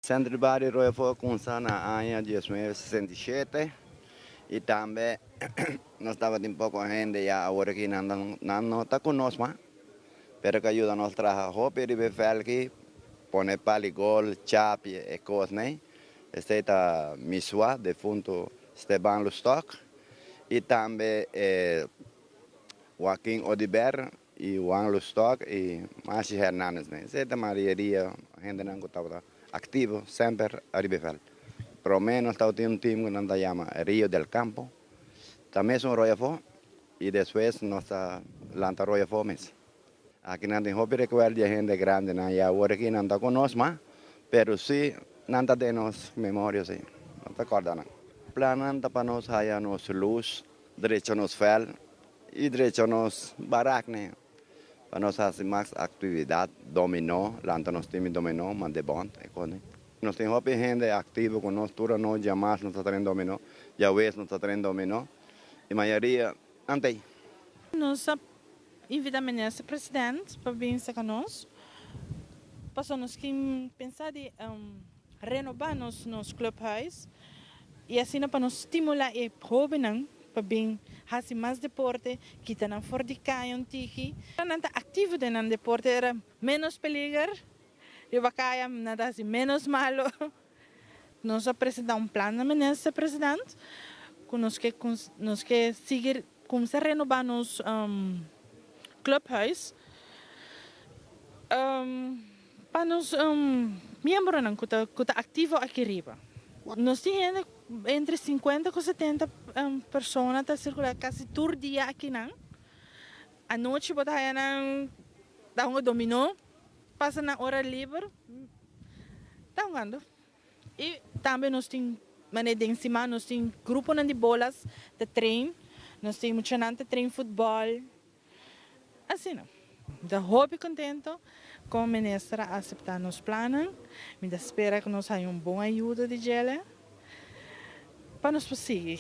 Centro di Bario Rooi Afó a cuminsa na aña 1967 y tambe nos tabatin poco hende ya awor aki nan nan no ta cu nos mas, pero cu a yuda nos traha hopi riba e veld aki, pone pali gol, chapi e cosnan. Esey ta mi sua, defunto Steban Lustok y tambe e Joaquin Odiber y Juan Lustok y Mashi Hernandez. Esey ta mayoria hendenan cu tabata activo semper ariba e veld. Prome nos tabatin un team cu nan ta yama Rio del Campo, ta mesun Rooi Afó y despues nos ta lanta Rooi Afó mes. Aki nan tin hopi recuerdo di e hende grandenan y awor aki nan ta cu nos mas, pero si nan ta den nos memoria si, nos ta corda nan. Plannan ta pa nos haya nos luz, drecha nos veld y drecha nos baraknan pa nos haci mas actividad, dominó, lanta nos team di dominó, mande bond e cosnan. Nos tin hopi hende activo cu nos tur anochi, diamars nos ta train dominó, diahues nos ta train dominó y mayoria nan ta ey. Nos a invita minister president pa bin cerca nos, pasobra nos kin pensa di renoba nos clubhuis y asina pa nos stimula e hobennan pa bin haci mas deporte, kita nan for di caya un tiki. Nan ta activo den nan deporte, era menos peliger, riba caya nan ta haci menos malo. Nos a presenta un plan na minister president cu nos ke sigui cuminsa renoba nos clubhuis pa nos miembronan cu ta activo aki riba. Nos tin hende entre 50 y 70 persona ta circula casi tur dia akinan. Anochi bo ta haya nan ta hunga domino, pasa nan ora liber, ta hungando. Y tambe nos tin mane den siman nos tin gruponan di bolas ta train, nos tin muchanan ta train futbol. Asina. Ta hopi contento cu e minister a acepta nos plannan. Mi ta spera cu nos haya un bon ayudo di dje pa nos por sigui.